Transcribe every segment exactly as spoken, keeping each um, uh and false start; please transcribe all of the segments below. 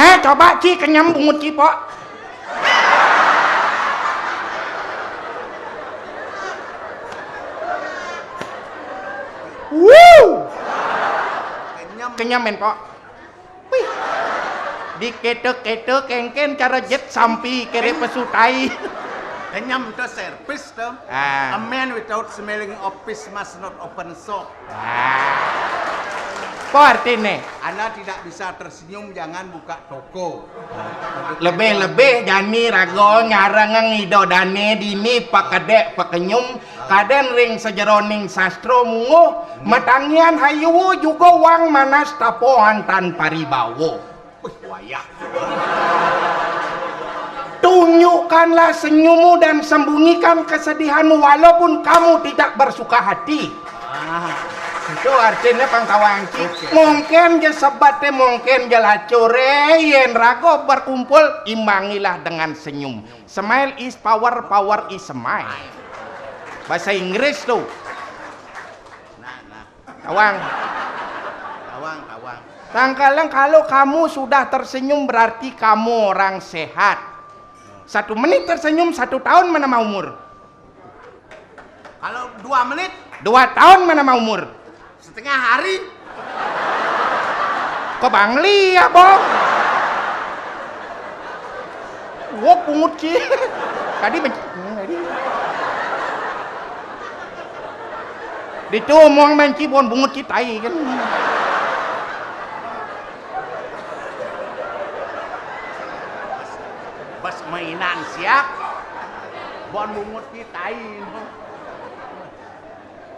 Eh, coba, Ci, kenyem bungut, Ci, Pok. Wuh. Kenyem. Kenyem, men, Pok. Wih. Diketek-ketek, kengken cara jet sampi kere pesutai. Kenyem to servis to. Ah. A man without smelling of piss must not open shop. Ah. Apa artinya? Anda tidak bisa tersenyum, jangan buka toko. Lebih-lebih jani raga nyarengeng ida dane dini pakedek pakenyum, kaden ring sajeroning sastra mungguh, matangian hayuwa juga wang manas tapoan tan paribawa. Wih, wayah. Tunjukkanlah senyummu dan sembunyikan kesedihanmu walaupun kamu tidak bersuka hati. Ah. Itu artinya pang tawang, Ci. Oke. Mungkin ja sebate, mungkin ja lacure, yen raga berkumpul, imbangilah dengan senyum. Smile is power, power is smile. Bahasa Inggris tuh. Nah, nah. Tawang. Tawang, tawang. Sangkalang kalau kamu sudah tersenyum berarti kamu orang sehat. Satu menit tersenyum, satu tahun menambah umur. Kalau dua menit? Dua tahun menambah umur. Setengah hari? Ke Bangli ya, Bong? Wah, pungut, Ci. Tadi men-, hmm, tadi. Ditu omong men, Ci, bon bungut, Ci, tai, kan. Bas mainan siap. Bon bungut, Ci, tai.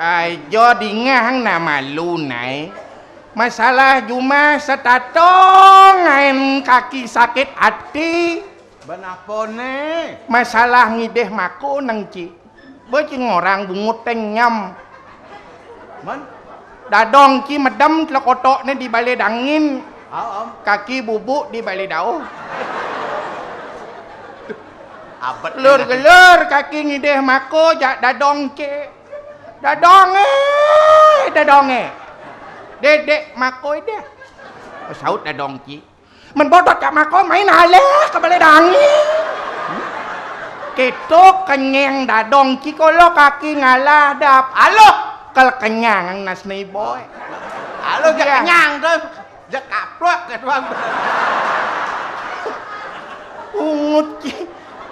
Ai, jo dingeh ang na malu nai. Masalah jumah setatong ain kaki sakit ati. Benapa ne? Masalah ngidih mako neng, Ci. Ba, Ci, ngorang bungut te nyem. Man? Dadong Ci medem telek otok ne di balai dangin. Ah, om. Kaki bubuk di balai dauh. Abet. Gelur, gelur kaki ngidih mako jak dadong Ci. Dadong, eh, dadong, eh. Dedek mako idih. Saut dadong Ci. Men bodot jak mako main alih ke balai dangi. Kito kenyang dadong Ci kolo kaki ngalah dap. Aloh, kal kenyang nas ni boy. Aloh, jak kenyang tu. Jak kaplok ke tuang. Ungut Ci.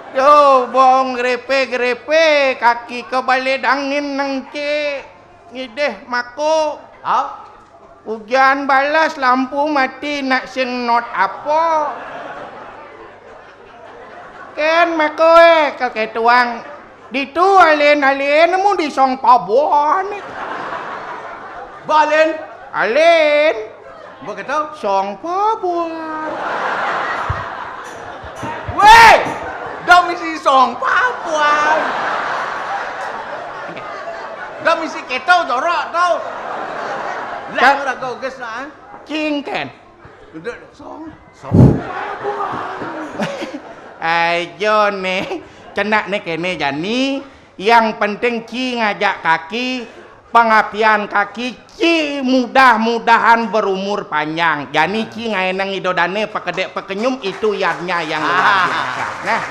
Yo, bong grepe-grepe kaki ke balai dangin neng Ci. Ngidih mako. Hah? Ujan balas, lampu mati, nak sing not apa? Ken mako, eh, kake tuang. Ditu alin-alin nemu di song pabuan. Balin? Alin. Begitu? Song pabuan. Weh, dah misi song pabuan. Dah misi keto jorok tau. Lah, dah. Ora kau ges lah, eh. Cingken. Duduk song, song pabuan. Ai, jo ne, cenak ne kene jani, yang penting Ci ngajak kaki, pengapian kaki Ci mudah-mudahan berumur panjang. Jani Ci ngaeneng idodane pekedek pekenyum itu yadnya yang luar biasa. Nah.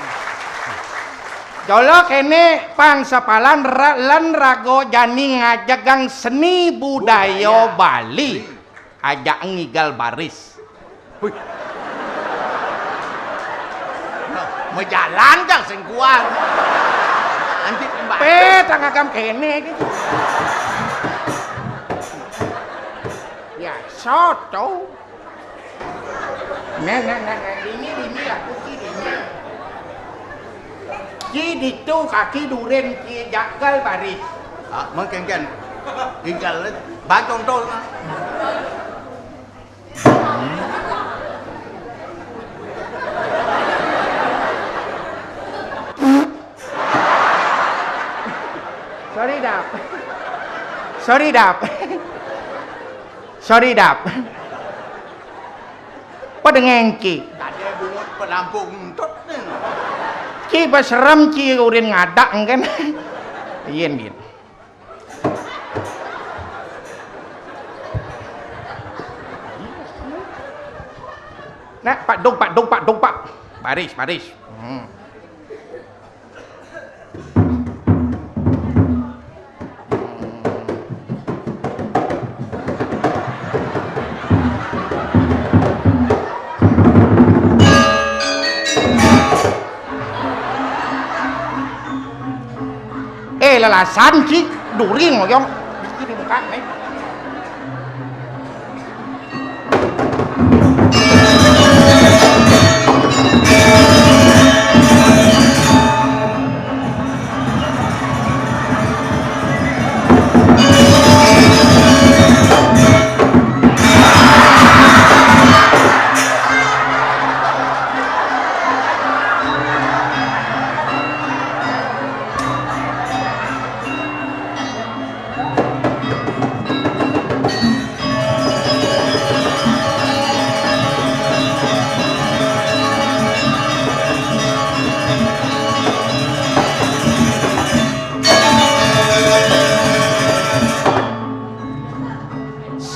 Jolo kene pang sepalan ra-, lan rago jani ngajegang seni budaya Bali. Ajak ngigal baris. Wih. Nah, mau jalan jang sing kuat. Nanti pembantu. Pe, tang agam kene gitu. Ya, soto. Nah, nah, nah, nah, dini, dini, aku ki dini. Ki ditu kaki duren ki jagal baris. Ah, mengkengken. Tinggal bantong tol. Sorry, Dap. Sorry, Dap. Sorry, Dap. Pada ngengki. Tadi bungut pelampung entut ni. Ci, ba serem Ci urin ngadak engken. Yen, yen. Nak, pak dong, pak dong, pak dong, pak. Baris, baris. Hmm. Eh, lalasan, Ci. During, Yong. Bisi di muka, nih.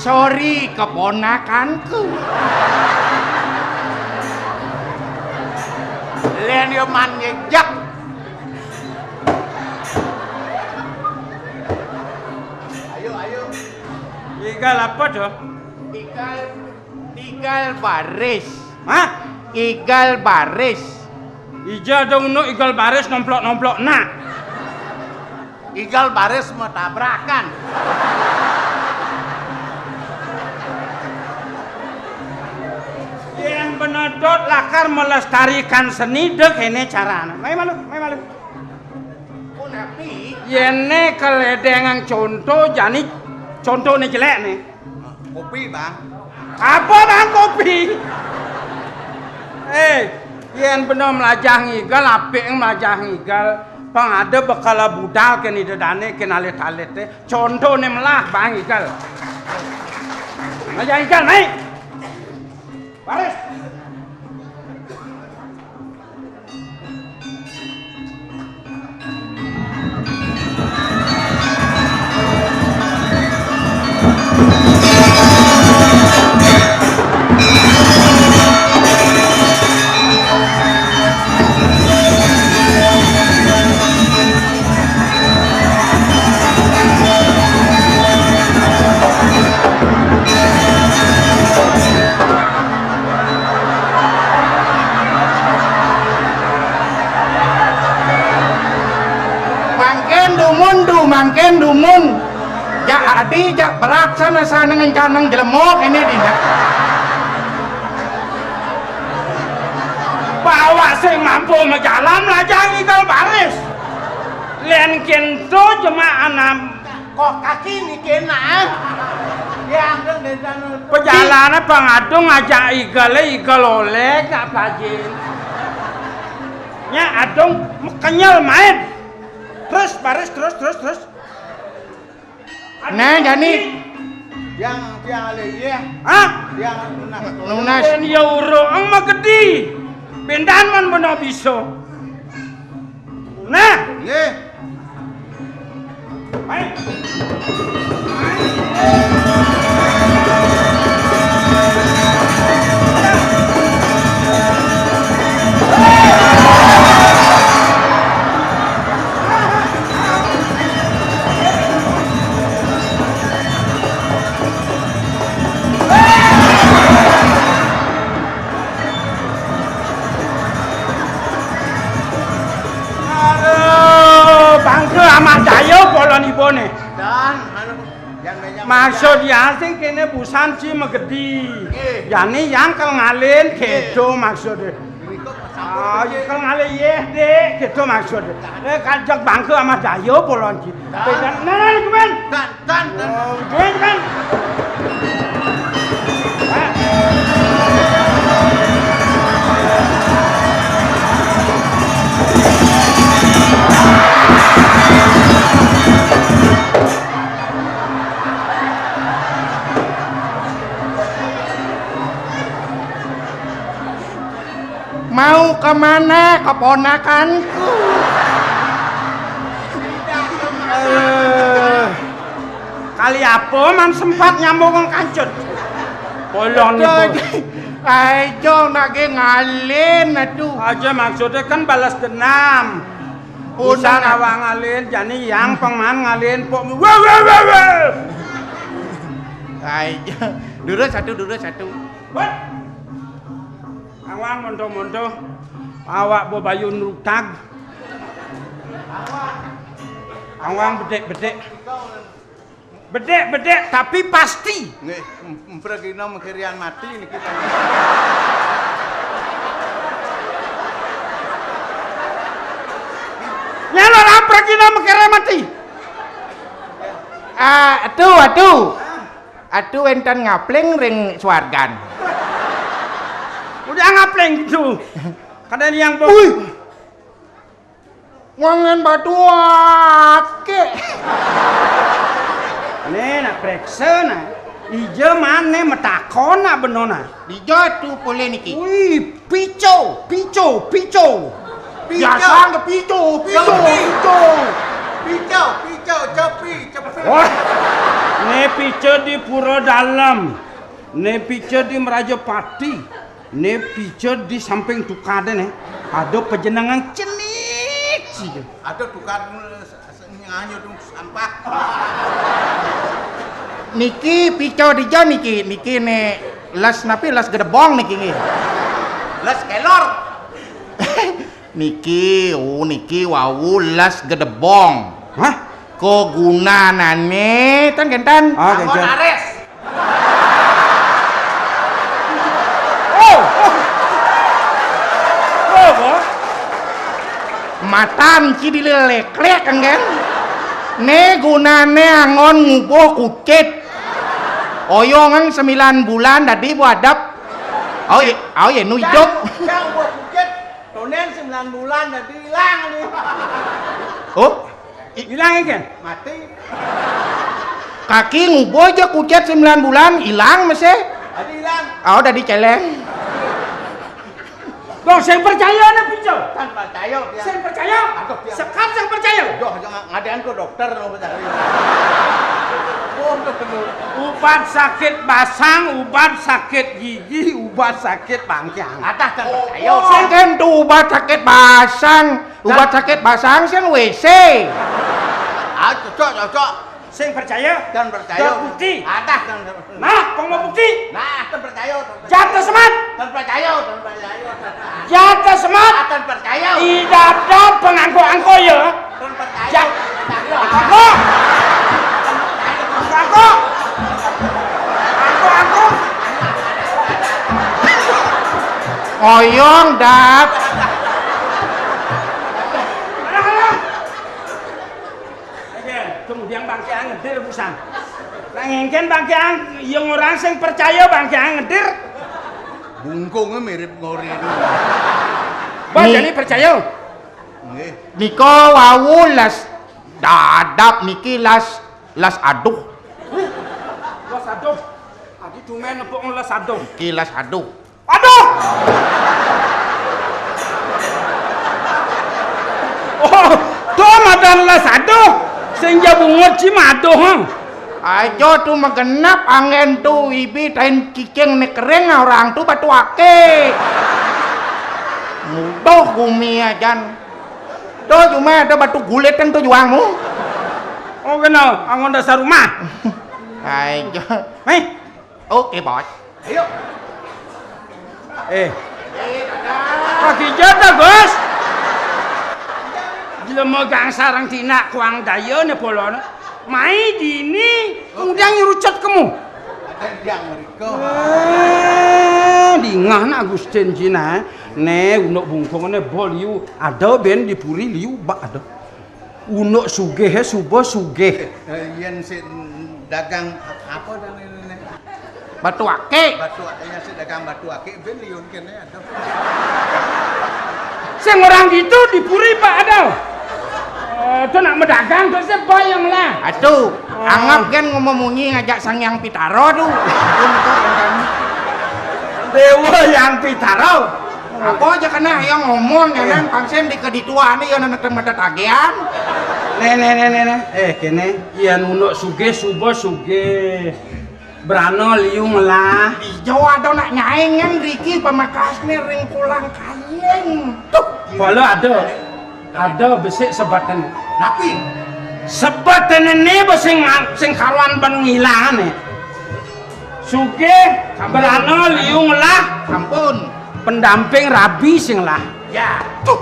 Sorry, keponakanku. Len yo man ngejek. Ayo, ayo. Igal apa, Dok? Igal, igal baris. Hah? Igal baris. Ija dong nu igal baris nomplok-nomplok nak. Igal baris matabrakan. Yén benedot lakar melestarikan seni, dek kéné carané. Mai malu, mai malu. Punapi? Yén né keledéngan conto, jani contoné jelék né. Kopi, Bang. Apa, Bang, kopi? Eh, yén bener melajah ngigal, apik melajah ngigal. Pang ada bekel budal kén ida dané, kén alit-alité. Contoné melah, Bang, ngigal. Melajah ngigal, naik. Baris. Mangkén dumun, du, mangkén dumun. Jak adi, jak berak sana, sana ngencanang jelemuk ini dina. Bawa sing mampu majalan, lajang igal baris. Lén kénto jemaah anam. Kok kaki ni kena, eh? Ya, angkeng dari sana. Pejalané pang adung ngajak igalé, igal oleh, ngak pajin. Nya adung kenyel main. Terus, baris, terus, terus, terus. Nah, jani. Yang, yang alih, iya. Hah? Yang nunas. Nunas. Yén ya urung magedi. Bendan man bena bisa. Nah. Nggih. Baik. Aduh, bangké amat daya polon iboné. Dan, anu, yang banyak. Maksud ya sing kéné busan ci magedi. Nggih. Jani yang kel ngalin, nggih, kéto maksudé. Ini kok sampun. Ah, kecil. Kel ngalin yéh, Dik, kéto maksudé. Lah. Eh, kajak bangké amat daya polon ci. Dan. Béda. Nah, nah, kumen. Dan. Tan, tan. Oh, duit, kan? Mau kemana keponakanku? Eh, kali apa man sempat nyambung kancut? Bolong nih, Bos. Kaijo nage ngalin atuh. Aja maksudnya kan balas dendam. Pun Bisa nang- ngawang ngalin, jani yang pengman ngalin pok. Wah, wah, wah, wah. Kaijo. Durus satu, durus satu. Wah. Awang monto-monto. Awak bebayun rutag. Awang bedek-bedek. Bedek-bedek tapi pasti. Nggih, em-, empregina mengkirian mati niki. Nyalor empregina mengkirian mati. Ah, atuh, atuh. Atuh wénten ngapling ring swargan. Udah ngapling gitu. Kada yang Wih. Wangen batu ake. Né, nak preksa, nah. Ija mané metakon, nak benona. Dija tu polé niki. Wih, pico, pico, pico. Pico. Biasa nggak pico, pico, Cepi. Pico. Pico, pico, cepi, cepi. Wah, né pico di Pura Dalam. Né pico di Merajapati. Né pico di samping tukadé né, ada pejenengan cenik sih. Ada tukad nganyo tuh sampah. Niki pico dija niki, niki né les napi les gedebong niki nggih. Les kelor. Niki, oh niki wau les gedebong. Hah? Kegunanané tan kénten. Ah, Anggon kénten. Ares. Oh, oh. Oh, apa? Matan ci dilelek-lek kan? Né gunané anggon ngubuh kucit. Oyongan sembilan bulan dadi buadep. Oh, iya, oh, iya, nu idup. Cang, cang, buah kucit. Tonen sembilan bulan dadi ilang nih. Oh, I-, ilang kan? Mati. Kaki ngubuh aja kucet sembilan bulan, ilang masih. Tadi ilang. Oh, udah diceleng. Dong, saya percaya nih, Pico. Tan percaya, dia. Saya percaya. Aduh, dia. Sekat saya percaya. Doh, jangan ngadean ke dokter, lo percaya. Oh, betul. Ubat sakit basang, ubat sakit gigi, ubat sakit bangkiang. Atas tan percaya. Oh, kan tuh ubat sakit basang. Ubat sakit basang sing W C. Ah, cocok, cocok. Sing percaya? Tan percaya. Ada bukti? Ada, tan percaya. Nah, kong mau bukti? Nah, tan percaya, tan percaya. Jatah semat? Tan percaya, tan percaya. Jatah semat? Ah, tan percaya. Tidak ada pengangko-angko ya? Tan percaya. Ja-, tan percaya. Angko. Angko. Angko, angko. Oyong, Dap. Alah, alah. Oke, kemudian Bang Kiang ngedir pisan. Nah, ngengken Bang Kiang, yang orang sing percaya Bang Kiang ngedir. Bungkungnya mirip ngori itu. Bang, Ni- jadi percaya? Nggih. Nika wau les dadap niki les, les aduh. Les aduh. Adi tumen nepuk les aduh. Niki les aduh. Aduh! Oh, tuh madan les aduh. Sing ja bungut ci maduh, ha. Aja tuh magenap angin tuh ibi tain cicing né kering orang tuh batu ake. Muduh gumi ajan. Tuh cuma ada batu gulitan tuh juangmu. Oh, kenal, anggon dasar rumah. Aja. Hei, Oke, Bos. Ayo. Eh. Kaki jata, Bos. Jelema gangsarang tina kuang daya né polona. Mai dini, kemudian nyurucut kemu. Ada yang mereka. Eh, dingah nak Agustin Cina. Né, unduk bungkung né bol yu. Ada ben di puri liu bak ada. Unuk sugih, eh, suba sugih. Eh, yén sik dagang apa dan ini, nih? Batu akik. Batu akik, yén sik dagang batu akik, ben liun kéné ada. Sing orang gitu di puri, Pak, ada. Eh, tuh nak medagang tuh sih bayang lah. Atuh, oh. Anggap kan ngomong munyi ngajak Sang Yang Pitaro tuh. Dewa Yang Pitaro. Apa aja kena yang ngomong ya nang pangsen di kedituan nih yang nang mata tagihan. Né, né, né, né, né. Eh, kéné, yén unuk sugih, suba sugih. Brana liu ngelah. Ijo ada nak nyaing nang riki pamekasne ring kulang kaying. Tuh, kala ada. Ada besik sebetene. Napi? Sebetene ne be sing, sing karuan ban ngilangane. Sugih, brana liu ngelah. Sampun. Pendamping rabi sing lah. Ya. Tuh.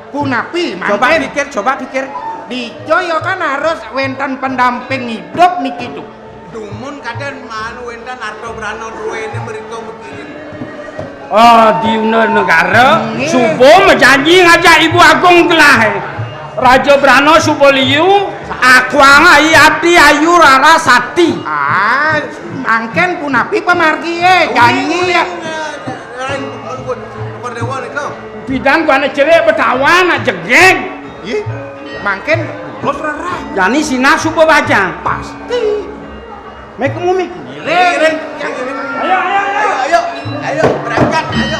Punapi, coba mangkin pikir, coba pikir. Dijo ya kan harus wenten pendamping hidup niki tuh. Dumun kadén manu wenten arta brana druéné mrika mriki. Oh, di Una Negara, nggih. Suba majanji ngajak Ibu Agung gelah. Raja Brana suba liu, akuang Ayi Adi Ayu Rara Sati. Ah, mangkin punapi pamargi, eh, janji ya. Lain, ampun, Déwa nika. Pidan gua anak cerik Betawa, anak jegég. Ih, mangkin terus rerah. Jani sinah suba bajang. Pasti. Mék mumik. Ngiring. Ayo, ayo, ayo. Ayo, ayo, ayo, berangkat, ayo.